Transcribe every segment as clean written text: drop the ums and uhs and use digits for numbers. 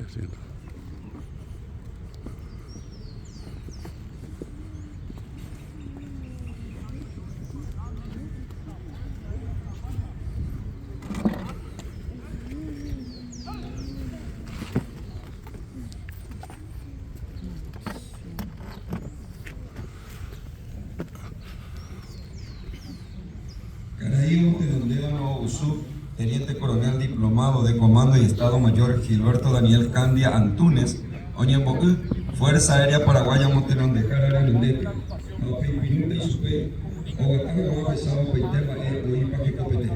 haciendo. Karai omotenondéva Navagusu, Teniente Coronel Diplomado de Comando y Estado Mayor Gilberto Daniel Candia Antúnez, oñembo'y Fuerza Aérea Paraguaya motenondehára renondépe ha opeipirũta ichupe oguata hag̃ua ohecháva opaite mba'e oĩpa hekopete.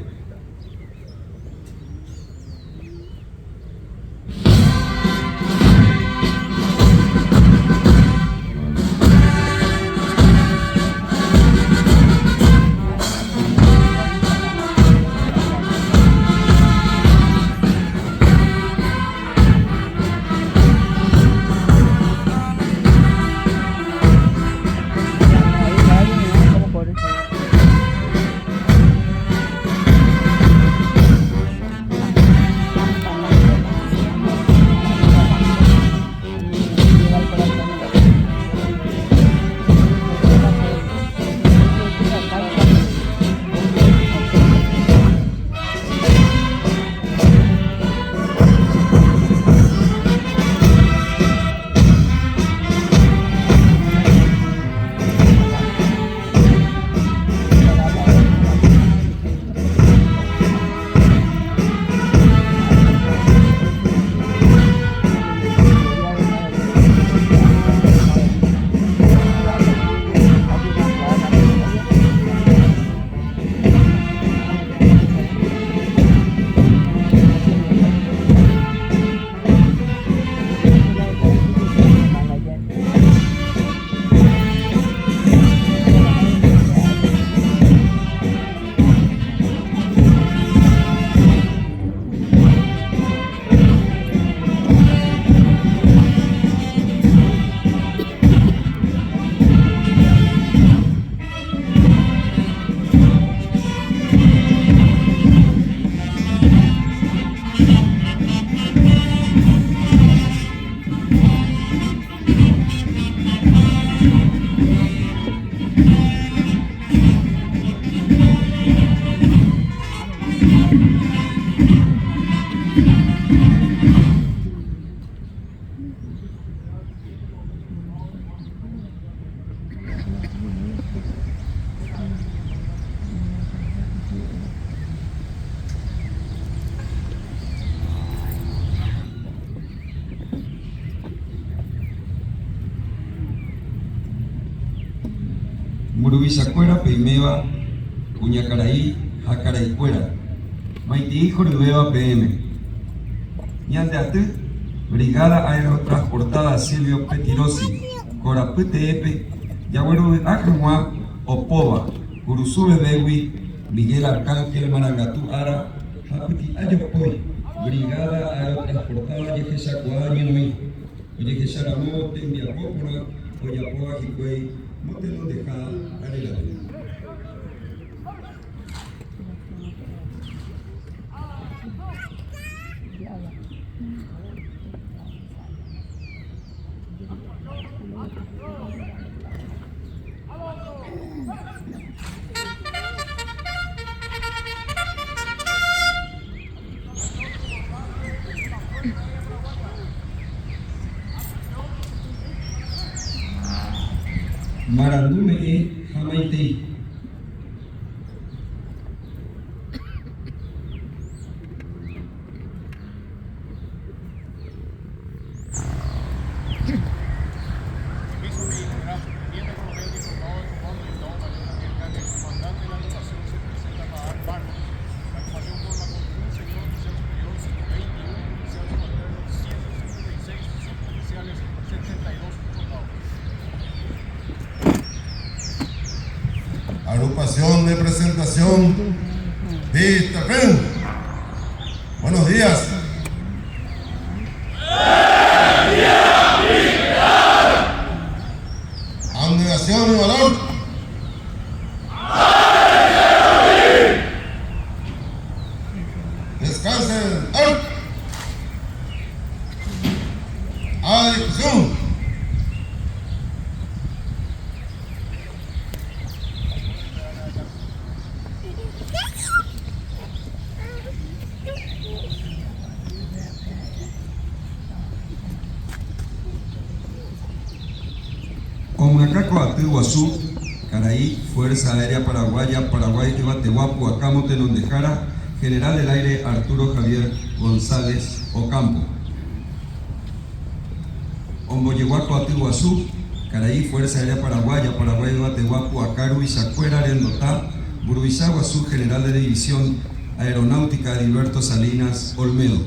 Mburuvichakuéra peiméva kuñakarai ha karaikuéra, maitei horyvéva peẽme. Ñande aty, Brigada Aerotransportada Silvio Pettirossi, korapy teépe jaguerovy'a hag̃ua opóva Kurusu Vevégui Miguel Arcángel Marangatu ára ha pyti'a jopói Brigada Aerotransportada jehechakuaa ñemoĩ ojehecharamo tembiapo porã ojapóva hikuái motenondeha arelápe. Marandu me'ẽ ha maitei. Permiso, mi general, Teniente Coronel Diplomado de Comando y Estado Mayor Daniel Candia, comandante de la agrupación, se presenta para dar parte. La agrupación forma con un señor oficial superior, 21 oficiales subalternos, 156 suboficiales, 72 soldados. Agrupación de presentación Vista Fen. Buenos días. Abnegación y valor. Descansen. ¡Al! Ko aty guasu, karai Fuerza Aérea Paraguaya Paraguái Yvategua Pu'aka Motenondehára, General del Aire Arturo Javier González Ocampo. Ombojegua ko aty guasu, karai Fuerza Aérea Paraguaya Paraguái Yvategua Pu'aka ruvichakuéra rendota, Mburuvicha guasu General de División Aeronáutica Adilberto Salinas Olmedo.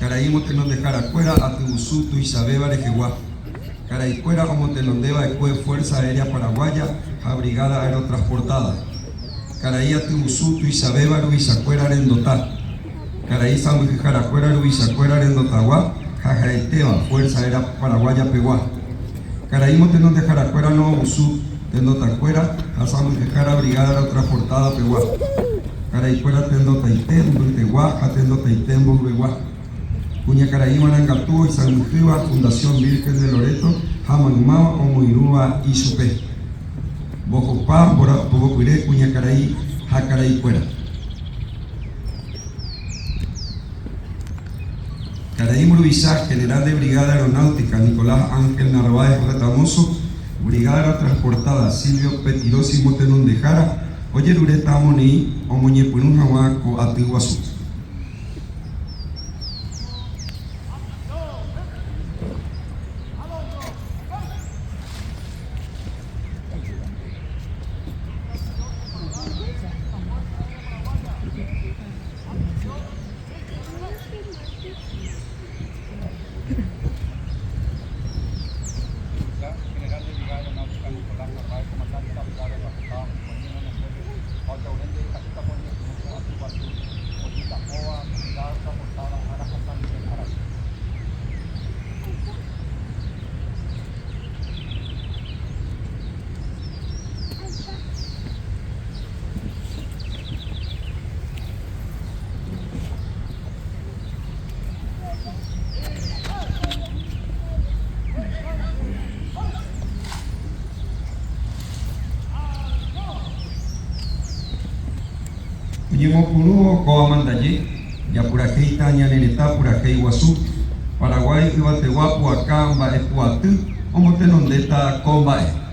Karai motenondeharakuéra atyvusu tuichavéva rehegua. Karaikuéra omotenondeva'ekue Fuerza Aérea Paraguaya ha Brigada Aerotransportada. Karai atyvusu tuichavéva ruvichakuéra rendota. Karai sãmbyhyharakuéra ruvichakuéra rendotagua ha ha'etéva Fuerza Aérea Paraguaya pegua. Karai motenondeharakuéra no'ovusu tendotakuéra ha sãmbyhyhára Brigada Aerotransportada pegua. Karaikuéra tendotaite mbytegua ha tendotaite mboyvegua. Kuñakarai marangatu oisãmbyhýva Fundación Virgen de Loreto ha maymáva omoirũva ichupe. Mbohopa mbohopyre kuñakarai ha karaikuéra. Karai mburuvicha General de Brigada Aeronáutica Nicolás Ángel Narváez Retamoso, Brigada Aerotransportada Silvio Pettirossi motenondehára ojeruréta amoneĩ omoñepyrũ hag̃ua ko aty guasu. Oñemopyrũvo ko amandaje, japurahéita ñane retã purahéi guasu, Paraguái yvategua pu'aka mba'epu'aty omotenondéta ko mba'e.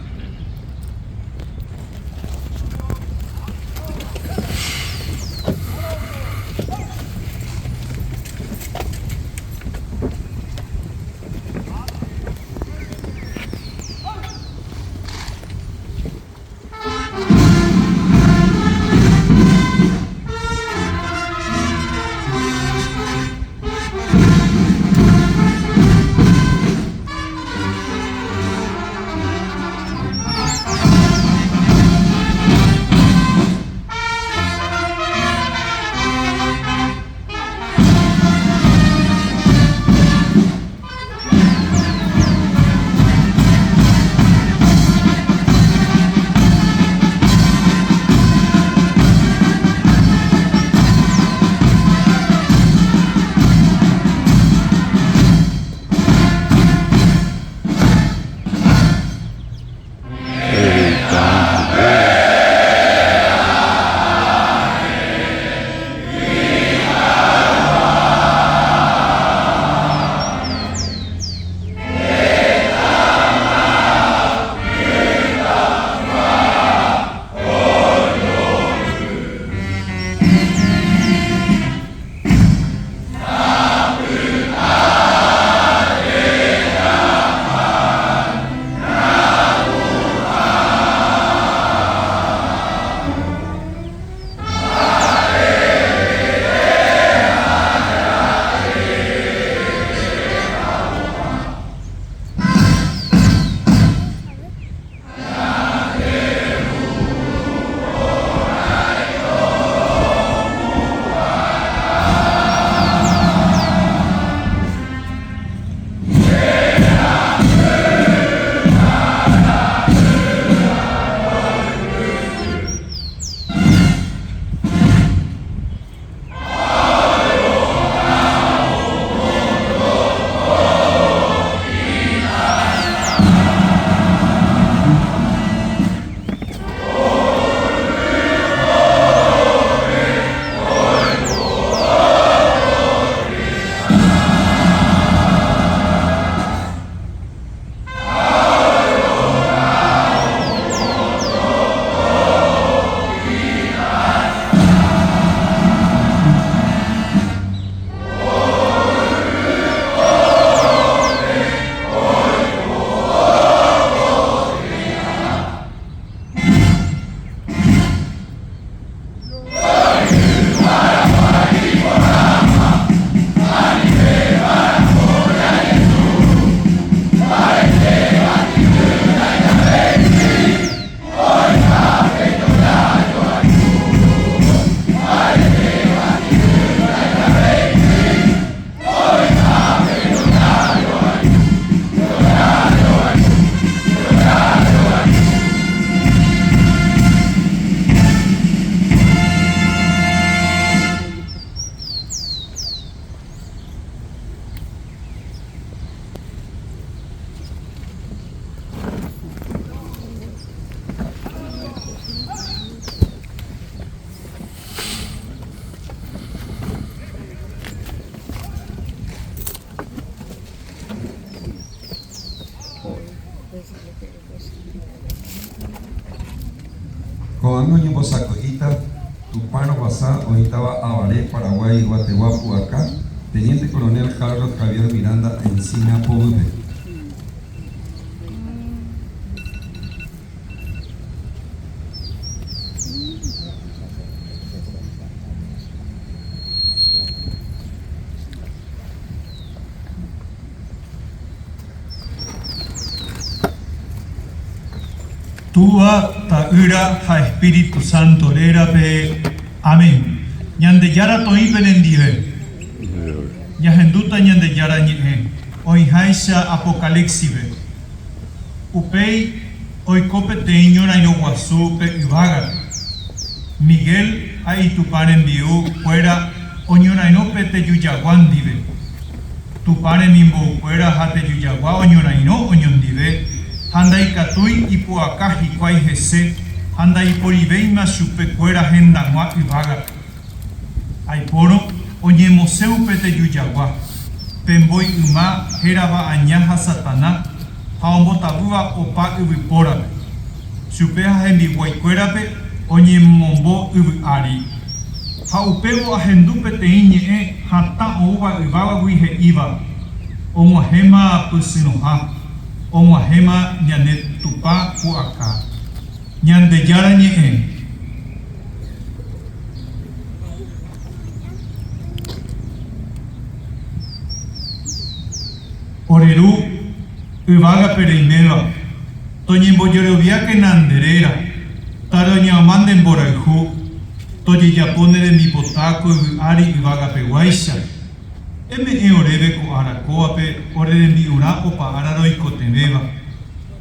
Ko'ág̃a oñembosako'íta Tupã rovasa oĩtava Avaré, Paraguái, Guategua pu'aka, Teniente Coronel Harold Javier Miranda Encina poguýpe. Túva, Ta'ýra ha Espíritu Santo rérape. Amén. Ñandejára toĩ penendive. Ñahendúta Ñandejára ñe'ẽ oĩháicha Apocalipsis-pe. Upéi oiko peteĩ ñorairõ guasu pe yvágape. Miguel ha Itupã rembi'u kuéra oñorairõ pe tejujagua ndive. Tupã remimbou kuéra ha tejujagua oñorairõ oñondive ha ndaikatúi ipu'aka hikuái hese ha ndaiporivéima chupe kuéra hendag̃ua yvágape. Aipórõ oñemosẽ upe tejujagua, pe mbói yma hérava Aña ha Satana ha ombotavýva opa yvypórape. Chupe ha hembiguái kuérape oñemombo yvy ári. Ha upévo ahendu peteĩ ñe'ẽ hatã oúva yvágagui he'íva, Og̃uahẽma pysyrõha, og̃uahẽma ñane Tupã pu'aka. Ñandejára ñe'ẽ. Ore Ru, yvágape reiméva, toñembojeroviákena nde réra, taroñe'ama nde mborayhu, tojejapo ne rembipota ko yvy ári yvagapeguáicha. Eme'ẽ oréve ko ára kóvape ore rembi'urã opa ára roikotevẽva.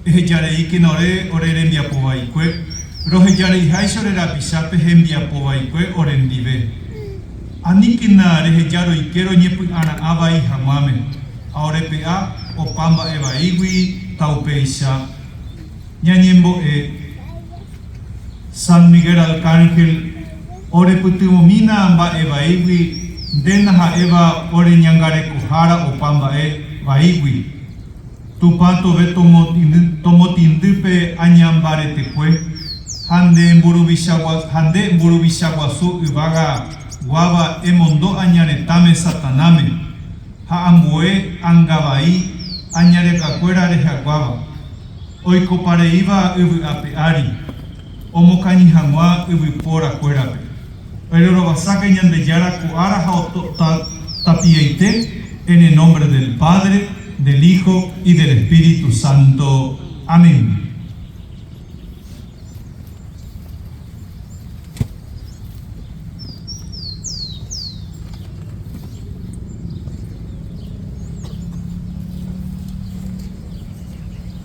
Ehejareíkena ore ore rembiapo vaikue, rohejareiháicha ore rapichápe hembiapo vaikue orendive. Aníkena reheja roike roñepy'ara'ã vai hag̃uáme, ha orepe'a opa mba'e vaígui taupéicha. Ñañembo'e, San Miguel Arcángel, orepytyvõmína mba'e vaígui nde ndaha'éva oreñangarekohára opa mba'e vaígui. Tupã tove tomotĩndy pe aña mbaretekue, ha nde mburuvicha guasu yvága guáva emondo aña retãme Satanáme, ha ambue anga vai aña rekakuéra rehaguáva, oikopareíva yvy ape ári, omokañy hag̃ua yvypóra kuérape. Erovasáke Ñandejára ko ára ha tapiaite, en el nombre del Padre, del Hijo y del Espíritu Santo. Amén.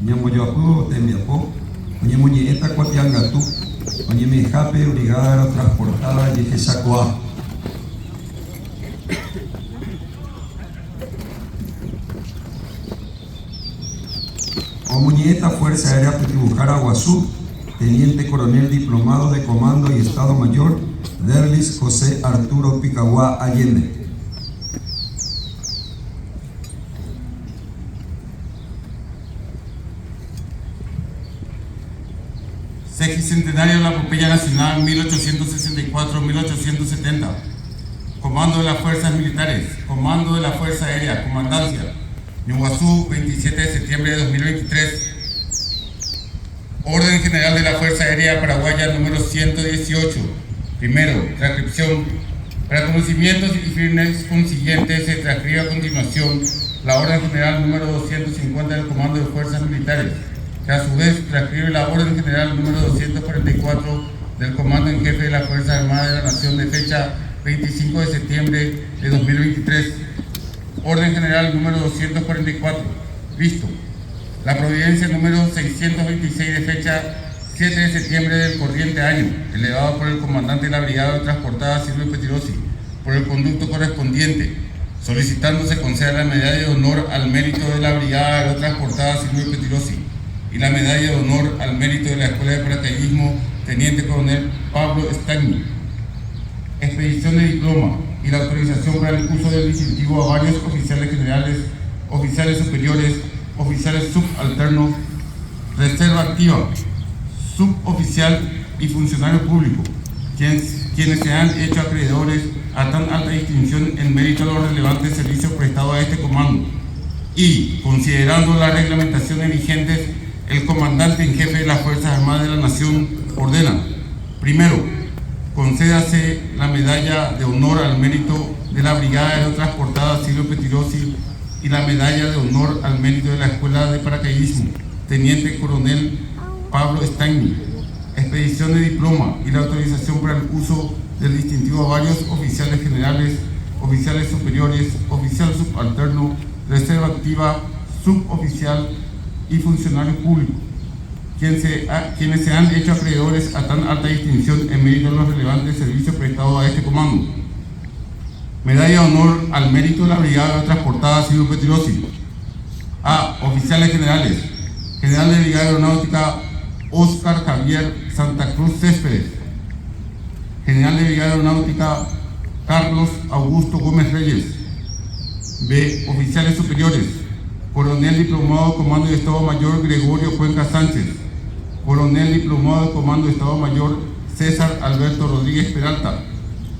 Ñambojoapývo tembiapo, oñemoñe'ẽta kuatiangatu oñeme'ẽhápe Brigada Aerotransportada jehechakuaa. Omoñe'ẽta Fuerza Aérea Pytyvõhára Guasu, Teniente Coronel Diplomado de Comando y Estado Mayor, Derlis José Arturo Picagua Allende. Sesquicentenario de la Epopeya Nacional 1864-1870. Comando de las Fuerzas Militares, Comando de la Fuerza Aérea, Comandancia, Ñuguazú, 27 de septiembre de 2023. Orden General de la Fuerza Aérea Paraguaya número 118. Primero, transcripción. Para conocimientos y fines consiguientes se transcribe a continuación la Orden General número 250 del Comando de Fuerzas Militares, que a su vez transcribe la Orden General número 244 del Comando en Jefe de las Fuerzas Armadas de la Nación de fecha 25 de septiembre de 2023. Orden General número 244. Visto. La providencia número 626 de fecha 7 de septiembre del corriente año, elevado por el comandante de la Brigada Transportada Silvio Pettirossi, por el conducto correspondiente, solicitando se conceda la medalla de honor al mérito de la Brigada Aerotransportada Silvio Pettirossi y la medalla de honor al mérito de la Escuela de Paracaidismo Teniente Coronel Pablo Stagni. Expedición de diploma y la autorización para el uso del distintivo a varios oficiales generales, oficiales superiores, oficiales subalternos, reserva activa, suboficial y funcionario público, quienes se han hecho acreedores a tan alta distinción en mérito a los relevantes servicios prestados a este comando. Y, considerando las reglamentaciones vigentes, el comandante en jefe de las Fuerzas Armadas de la Nación ordena, primero, concédase la medalla de honor al mérito de la Brigada Aerotransportada Silvio Pettirossi y la medalla de honor al mérito de la Escuela de Paracaidismo, Teniente Coronel Pablo Stagni, expedición de diploma y la autorización para el uso del distintivo a varios oficiales generales, oficiales superiores, oficial subalterno, reserva activa, suboficial y funcionario público, quienes se han hecho acreedores a tan alta distinción en mérito de los relevantes servicios prestados a este comando. Medalla de honor al mérito de la Brigada Transportada Silvio Pettirossi. A. Oficiales generales. General de Brigada Aeronáutica Óscar Javier Santa Cruz Céspedes. General de Brigada Aeronáutica Carlos Augusto Gómez Reyes. B. Oficiales superiores. Coronel Diplomado de Comando de Estado Mayor Gregorio Cuenca Sánchez. Coronel Diplomado de Comando de Estado Mayor César Alberto Rodríguez Peralta.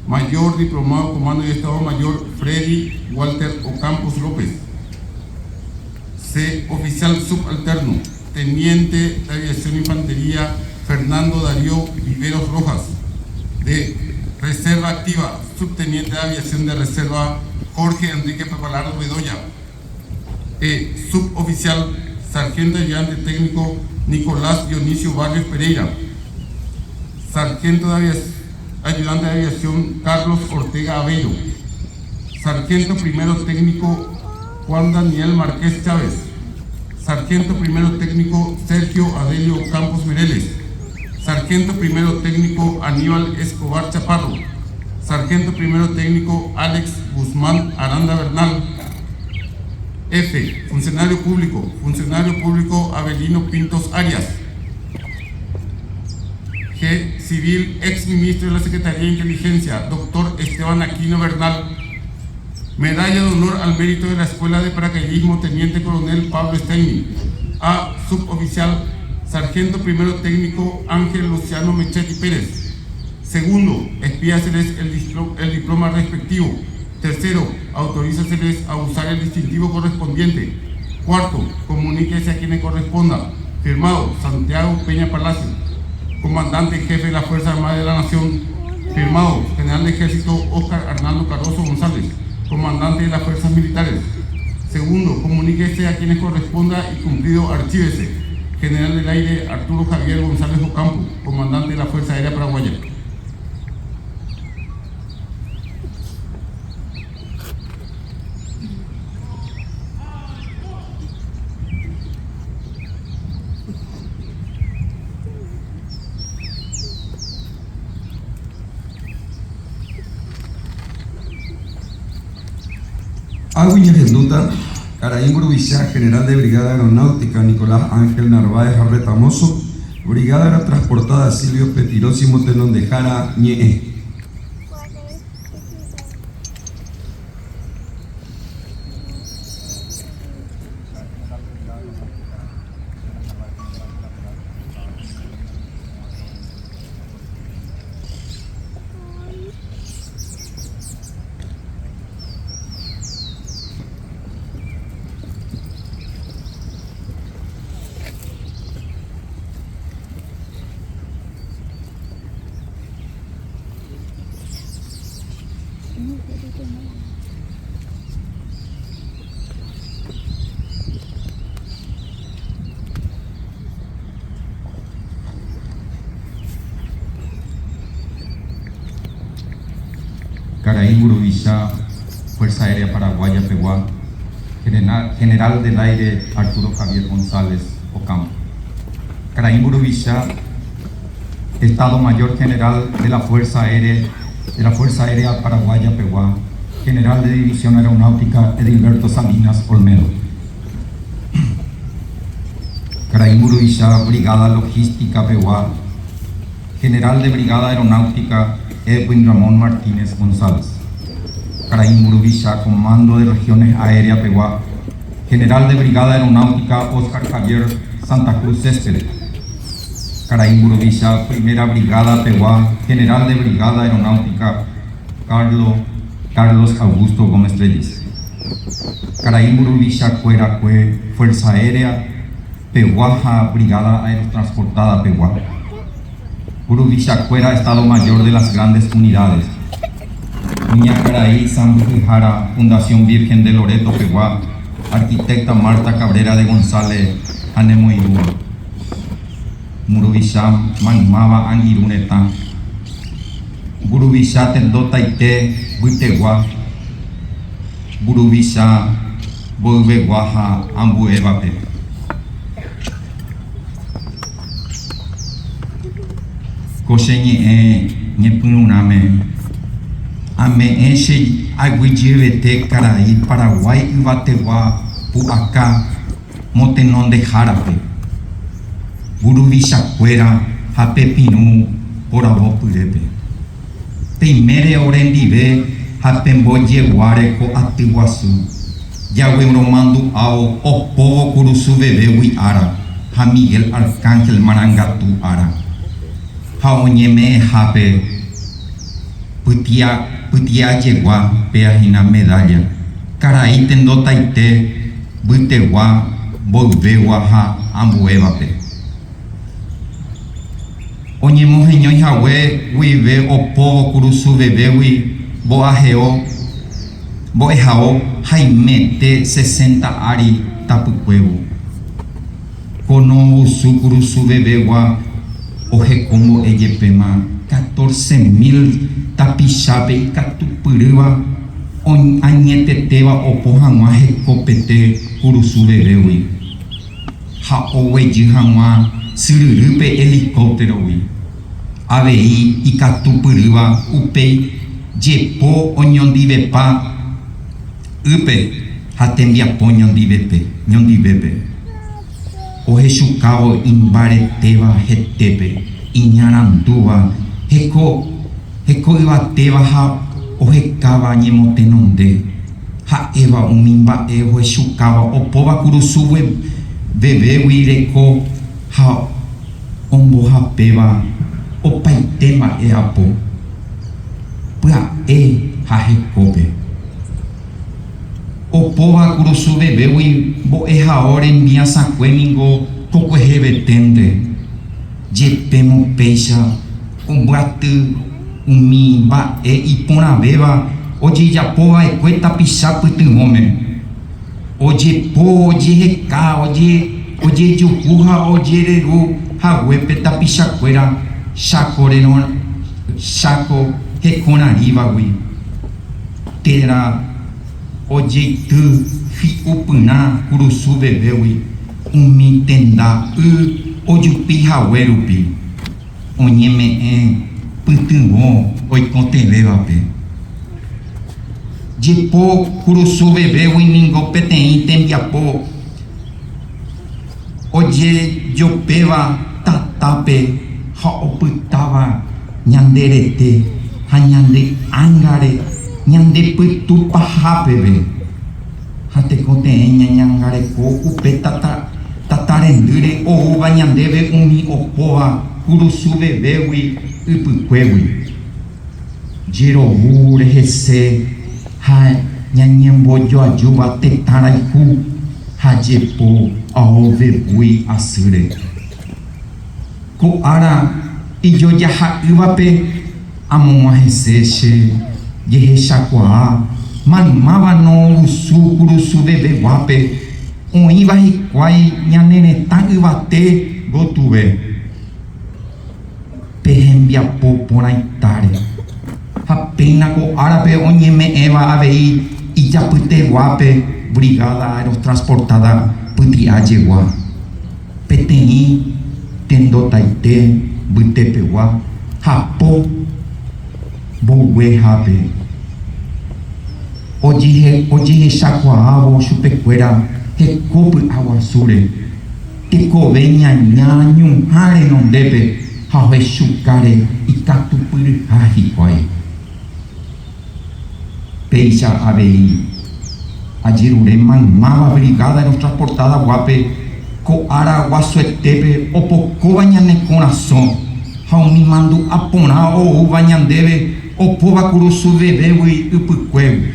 Mayor Diplomado de Comando de Estado Mayor Freddy Walter Ocampos López. C. Oficial Subalterno. Teniente de Aviación Infantería Fernando Darío Viveros Rojas. D. Reserva Activa. Subteniente de Aviación de Reserva Jorge Enrique Papalardo Bedoya. E. Suboficial Sargento Ayudante Técnico Nicolás Dionisio Barrios Pereira. Sargento de Ayudante de Aviación Carlos Ortega Aveiro. Sargento Primero Técnico Juan Daniel Márquez Chávez. Sargento Primero Técnico Sergio Adelio Campos Mireles. Sargento Primero Técnico Aníbal Escobar Chaparro. Sargento Primero Técnico Alex Guzmán Aranda Bernal. F. Funcionario Público. Funcionario Público Abelino Pintos Arias. G. Civil, ex ministro de la Secretaría de Inteligencia, doctor Esteban Aquino Bernal. Medalla de honor al mérito de la Escuela de Paracaidismo, Teniente Coronel Pablo Stagni. A. Suboficial, Sargento Primero Técnico Ángel Luciano Mechetti Pérez. Segundo, expíaseles el diploma respectivo. Tercero, autorízaseles a usar el distintivo correspondiente. Cuarto, comuníquese a quienes corresponda. Firmado, Santiago Peña Palacio, Comandante en Jefe de la Fuerza Armada de la Nación. Firmado, General de Ejército Óscar Arnaldo Cardoso González, Comandante de las Fuerzas Militares. Segundo, comuníquese a quienes corresponda y cumplido, archívese. General del Aire Arturo Javier González Ocampo, Comandante de la Fuerza Aérea Paraguaya. Águi ñahendúta, Karai Mburuvicha, General de Brigada Aeronáutica Nicolás Ángel Narváez Arretamoso, Brigada Aerotransportada Silvio Pettirossi Motenondehára ñe'ẽ. Karai Mburuvicha, Fuerza Aérea Paraguaya pegua, General del Aire Arturo Javier González Ocampo. Karai Mburuvicha, Estado Mayor General de la Fuerza Aérea de la Fuerza Aérea Paraguaya pegua, General de División Aeronáutica Edilberto Salinas Olmedo. Karai Mburuvicha, Brigada Logística pegua, General de Brigada Aeronáutica Edwin Ramón Martínez González. Karai Mburuvicha, Comando de Regiones Aérea pegua, General de Brigada Aeronáutica Óscar Javier Santa Cruz Céspedes. Karai mburuvicha Primera Brigada pegua General de Brigada Aeronáutica Carlo Carlos Augusto Gómez Trelles. Karai mburuvicha kuerakue Fuerza Aérea pegua ha Brigada Aerotransportada pegua. Mburuvichakuéra Estado Mayor de las Grandes Unidades. Kuñakarai sãmbyhyhára Fundación Virgen de Loreto pegua, Arquitecta Marta Cabrera de González ha nemoirũva. Mburuvicha maymáva angirũ retã. Mburuvicha tendotaite mbytegua, mburuvicha mboyvegua ha ambuévape. Ko che ñe'ẽ ñepyrũrãme ame'ẽ che aguyjevete karai Paraguái yvategua pu'aka motenondehárape, mburuvichakuéra ha pepirũ poravopyrépe. Peimére orendive ha pembojeguáre ko aty guasu, jagueromandu'ávo opóvo kurusu vevégui ára ha Miguel Arcángel marangatu ára, ha oñeme'ẽhápe pytia pyti'ajegua péa hína medalla, karai tendotaite mbytegua mboyvégua ha ambuévape. Oñemoheñói hague guive opóvo kurusu vevégui mbo'aheo mbo'ehao haimete sesenta ári tapykuévo. Ko novusu kurusu vevegua ohekombo'e jepéma catorce mil tapichápe ikatupyrýva añetetéva opo hag̃ua hekopete kurusu vevégui. ha oguejy hag̃ua syryrýpe helicóptero-gui, avei ikatupyrýva upéi jepo oñondivepa ýpe ha tembiapo ñondivépe, ohechukávo imbaretéva hetépe, iñarandúva, heko yvatéva ha ohekáva ñemotenonde. Ha'éva umi mba'e ohechukáva opóva kurusu vevégui reko ha ombohapéva opaite mba'e apo, pya'e ha hekópe. Opóva kurusu vevégui mbo'ehao rembiasakue ningo kokueheveténte, jepémo péicha Ombyaty umi mba'e iporãvéva ojejapo va'ekue tapicha pytyvõme. Ojepo, ojeheka, ojejuhu ha ojereru haguépe tapichakuéra Cháko hekorãrívagui térã ojeity hi'upyrã kurusu vevégui umi tenda y ojupi hague rupi. Oñeme'ẽ pytyvõ oikotevẽvape. Jepo kurusu vevégui ningo peteĩ tembiapo ojejopéva tatápe ha opytáva ñande rete ha ñande ángare ñande pytu paha peve. Ha tekotevẽ ñañangareko upe tata tata rendýre oúva ñandéve umi opóva kurusu vevégui ypykuégui. Jerovu rehese ha ñañembojoajúva tetã rayhu ha jepo ao vevúi asýre. Ko ára ijojaha'ỹvape amog̃uahẽse che jehechakuaa maymáva novusu kurusu veveguápe oĩva hikuái ñane retã yvate gotyo pe hembiapo porãitáre. Ha péina ko árape oñeme'ẽva avei ijapyteguápe Brigada Aerotransportada Pyti'a Jegua. Peteĩ tendotaite mbytepegua ha po mboyvehápe ojehechakuaávo chupekuéra heko py'aguasúre, tekove ñaña ñuhã renondépe ha ohechukáre ikatupyryha hikuái. Péicha avei ajerure maymáva brigada aerotransportada guápe. Ko ára guasuetépe opokóva ñane korasõ ha umi mandu'a porã oúva ñandéve opóva kurusu vevégui ypykuégui.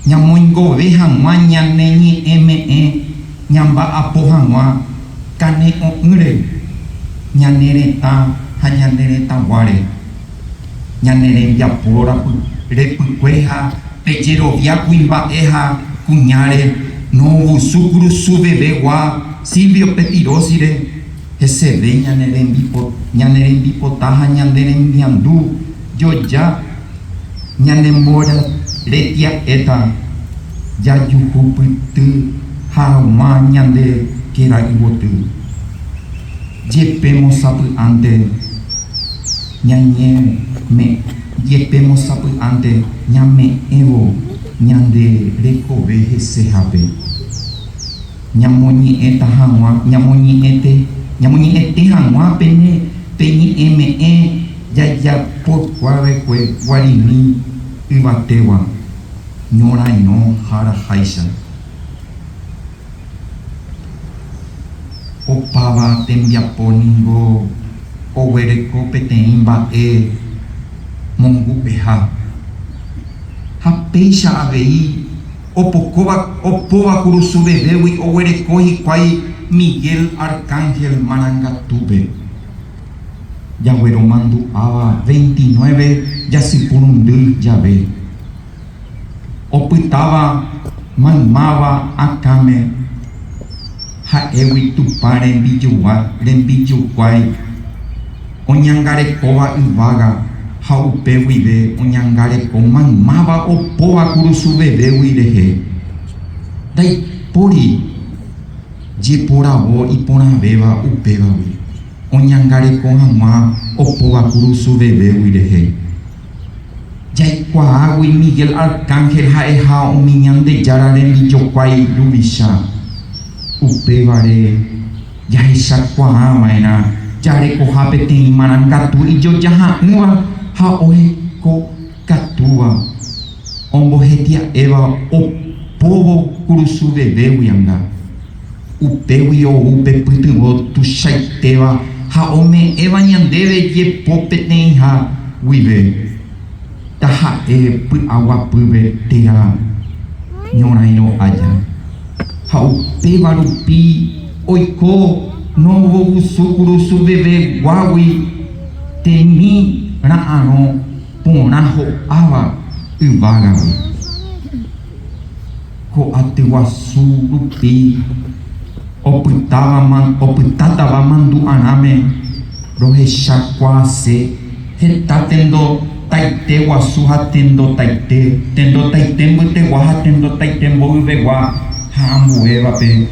Ñamoingove hag̃ua ñane ñe'ẽme'ẽ ñamba'apo hag̃ua kane'õ'ỹre ñane retã ha ñane retãguáre. Ñane rembiapo repykue ha pe jerovia kuimba'e ha kuñáre novusu kurusu vevegua Silvio Pettirossi-re, heseve ñane rembipota ha ñane remiandu joja ñanemboretia'éta jajuhupyty haguã ñande kéra yvoty. Jepémo sapy'ánte ñañeme'ẽ, jepémo sapy'ánte ñame'ẽvo ñande rekove hesehápe, ñamoñe'ẽta hag̃ua, ñamoñe'ẽte, ñamoñe'ẽte hag̃ua pene pe ñe'ẽme'ẽ jajapokuava'ekue guarimi yvategua ñorairõ haraháicha. Opáva tembiapo ningo oguereko peteĩ mba'e mongu'eha. Ha péicha avei opokóva opóva kurusu vevégui oguereko hikuái Miguel Arcángel marangatúpe. Jagueromandu'áva 29 jasyporundy jave. Opytáva maymáva akãme ha'égui Tupã rembijokuái oñangarekóva yvága ha upe guive oñangareko maymáva opóva kurusu vevégui rehe. Ndaipóri jeporavo iporãvéva upévagui oñangareko hag̃ua opóva kurusu vevégui rehe. Jaikuaágui Miguel Arcángel ha'eha umi Ñandejára rembijokuái ruvicha, upévare jahechakuaava'erã jarekoha peteĩ marangatu ijojaha'ỹva ha ohekokatúva, ombohetia'éva opóvo kurusu vevégui anga. Upégui ou pe pytyvõ tuichaitéva ha ome'ẽva ñandéve jepo peteĩha guive, taha'e py'aguapýpe térã ñorãirõ aja. Ha upéva rupi oiko novovusu kurusu veve guágui temi ra'arõ porã ho'áva yvágagui. Ko aty guasu rupi opytátava mandu'arãme rohechakuaase heta tendotaite guasu ha tendotaite, tendotaite mbytegua ha tendotaite mboyvegua ha ambuévape,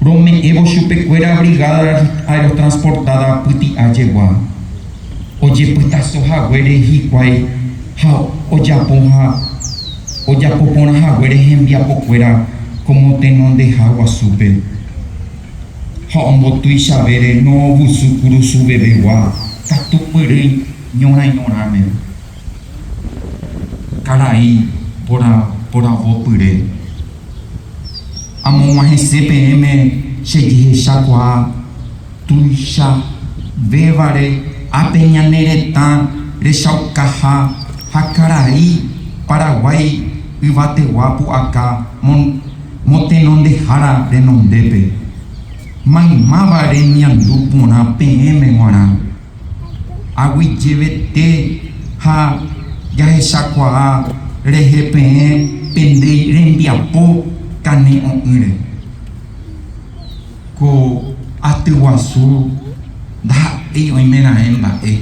rome'ẽvo chupekuéra Brigada Aerotransportada pyti'a jegua, ojepytaso haguére hikuái ha ojapo ha ojapo porã haguére hembiapokuéra ko motenondeha guasúpe, ha ombotuichavére noovusu kurusuvevegua katupyry ñorairõrãme, karai poravopyre. Amog̃uahẽse peẽme che jehechakuaa tuichavévare ápe ñane retã rechaukaha ha karai Paraguái yvategua pu'aka motenondehára renondépe. Maymáva remiandu porã peẽme g̃uarã. Aguyjevete ha jahechakuaa rehe peẽ pende rembiapo kane'õ'ỹre. Ko aty guasu ndaha'éi oimeraẽ mba'e,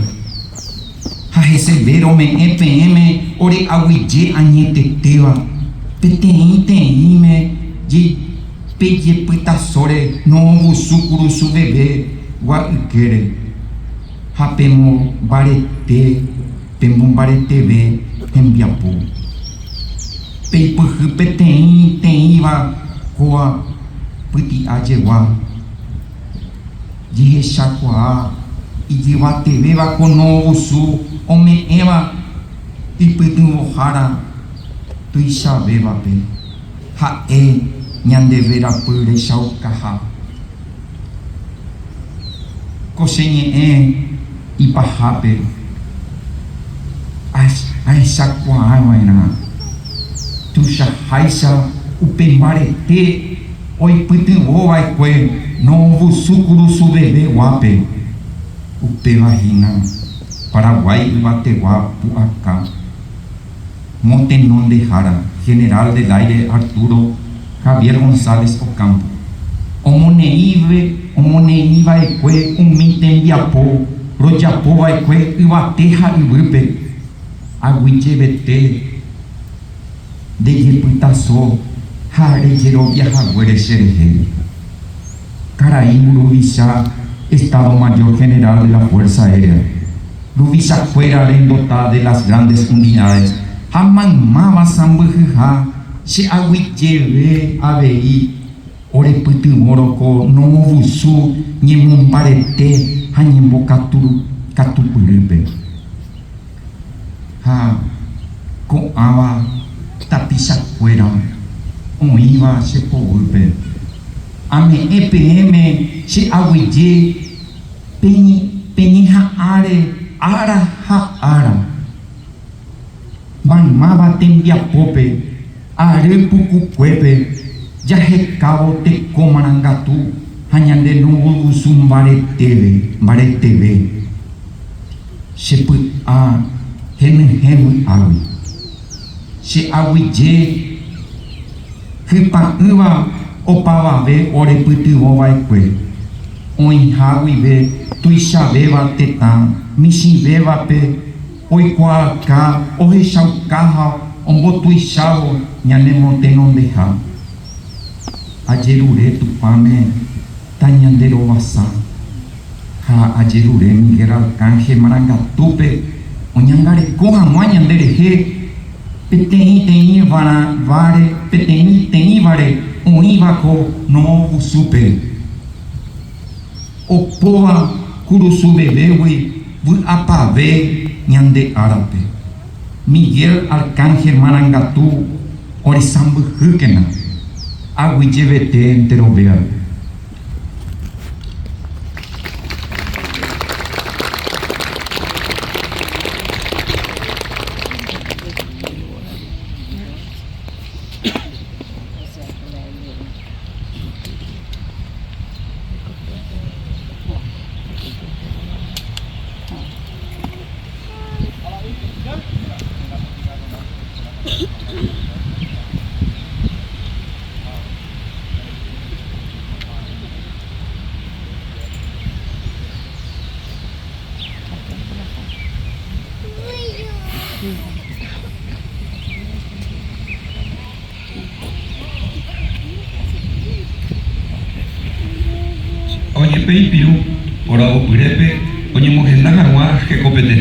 ha heseve rome'ẽ peẽme ore aguyje añetetéva peteĩ teĩme pejepytasóre novusu kurusu veve gua ykére, ha pemombarete pemombareteve hembiapo. Peipyhy peteĩ teĩva kóa pyti'a jegua, jehechakuaa ijyvatevéva ko novusu ome'ẽva ipytyvõhára tuichavévape, ha'e. ñande verapy rechaukaha. Ko che ñe'ẽ ipahápe ahechakuaava'erã tuichaháicha upe mbarete oipytyvõva'ekue Noovusu Kurusuveve guápe, upéva hína Paraguái yvategua pu'aka motenondehára General del Aire Arturo Javier González Ocampo, omoneĩve omoneĩva'ekue umi tembiapo rojapova'ekue yvate ha yvýpe, aguyjevete ndejepytaso ha rejeroviahaguére cherehe. Karai mburuvicha Estado Mayor General de la Fuerza Aérea, ruvichakuéra rendota de las grandes unidades ha maymáva sãmbyhyha che aguyjeve avei orepytyvõrõ ko novusu ñemombarete ha ñembokatupyrýpe. Ha ko'ãva tapichakuéra oĩva che poguýpe, ame'ẽ peẽme che aguyje peñeha'ãre ára ha ára, maymáva tembiapópe ary pukukuépe jahekávo teko marangatu ha ñande nuvuvusu mbareteve, mbareteve. Che py'a henyhẽ vy'águi. Che aguyje hypa'ỹva opavave orepytyvõ va'ekue, oĩha guive tuichavéva tetã michĩvévape oikuaauka ohechauka ha ombotuichávo ñanemotenondeha. Ajerure Tupãme tañanderovasa ha ajerure Miguel Arcángel marangatúpe oñangareko hag̃ua ñande rehe peteĩteĩvare peteĩteĩvare oĩva ko no'õvusúpe, opóva kurusu vevégui vy'apave ñande árape. Miguel Arcángel marangatu oresãmbyhýkena, aguyjevete enterovéape. Ojepeipirũ poravopyrépe oñemohenda hag̃ua hekopete.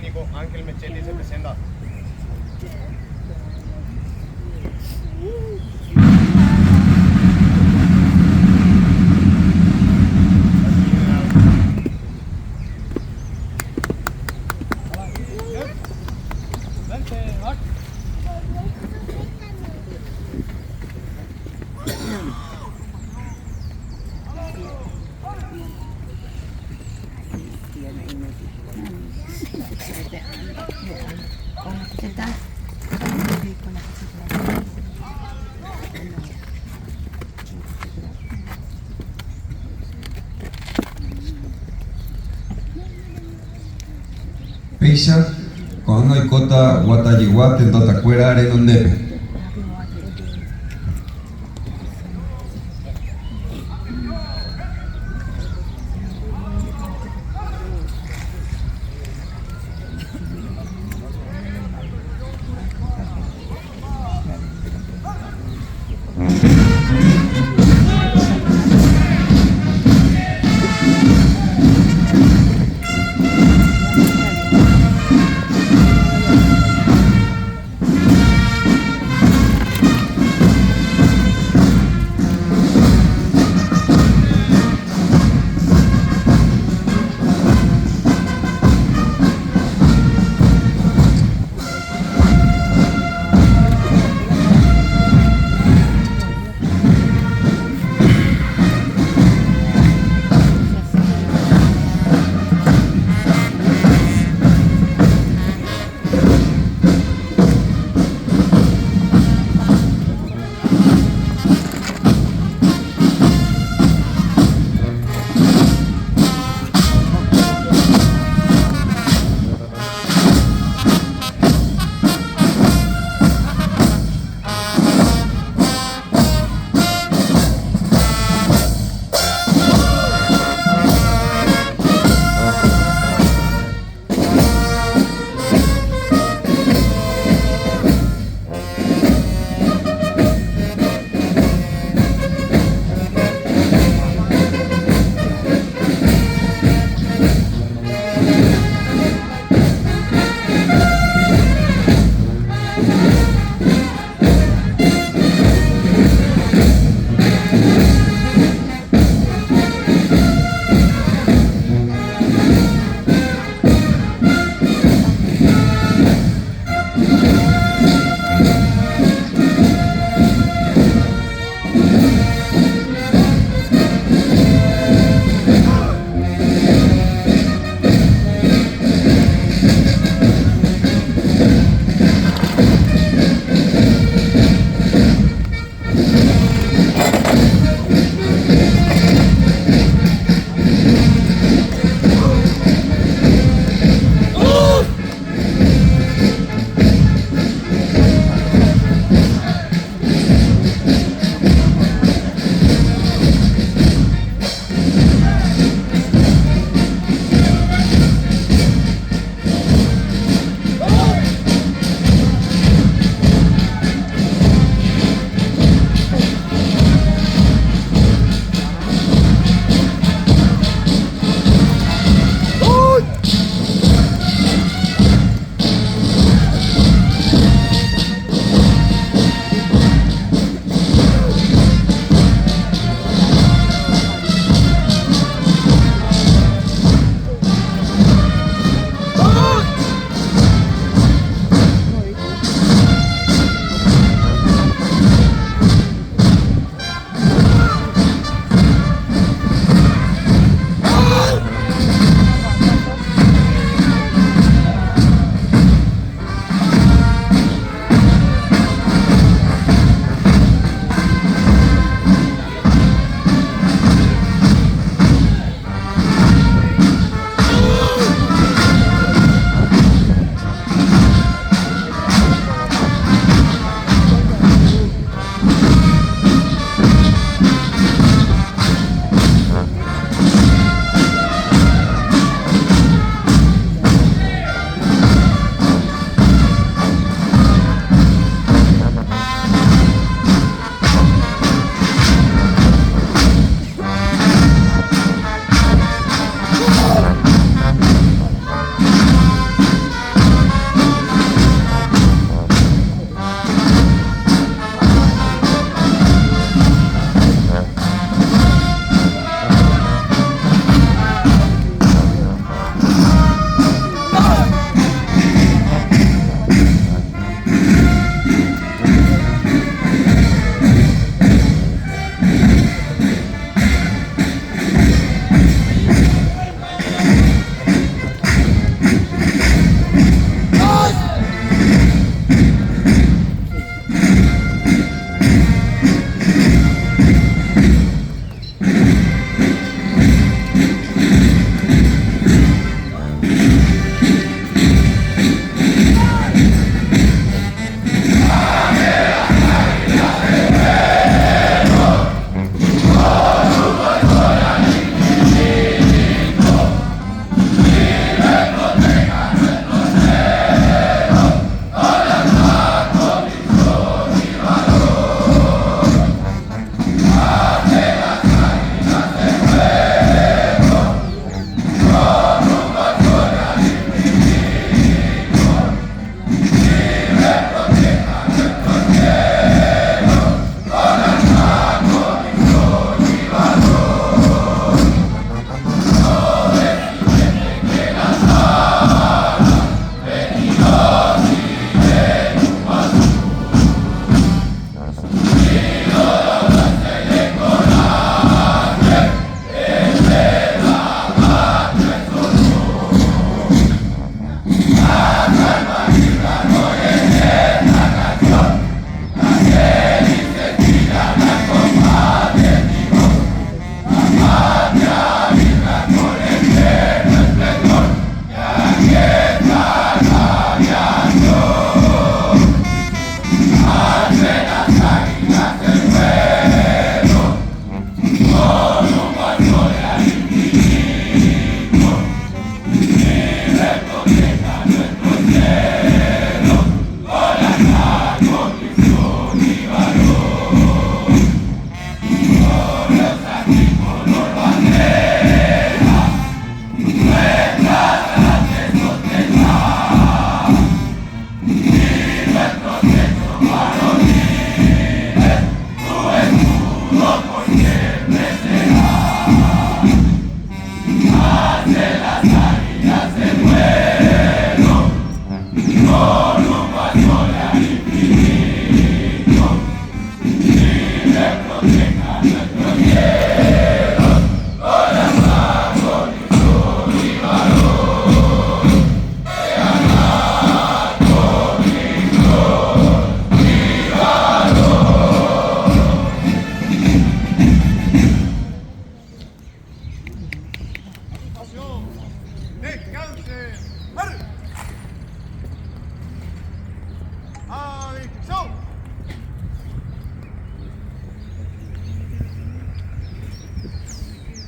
Técnico Ángel Mechetti se presenta. Péicha, ko'ág̃a oikóta guatajygua tendotakuéra renondépe.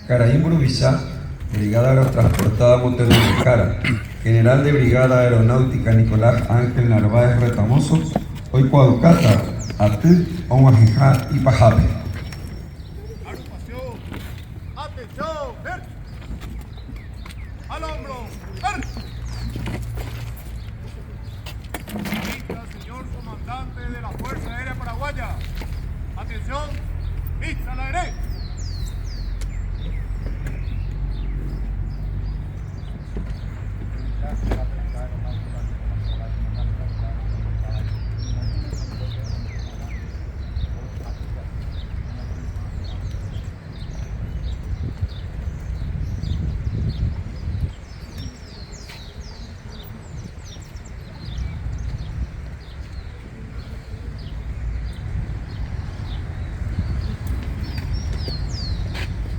Karai mburuvicha, Brigada Aerotransportada Motenondehára, General de Brigada Aeronáutica Nicolás Ángel Narváez Retamozo oikuaaukáta aty og̃uahẽha ipahápe.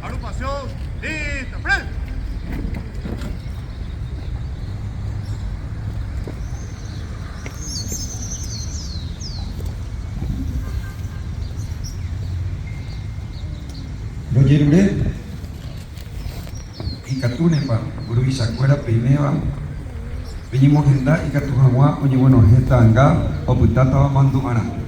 Agrupación, lista, frente. Rojerure ikatúnepa mburuvichakuéra peiméva peñemohenda ikatu hag̃ua oñeguenohẽ ta'anga opytátava mandu'arã.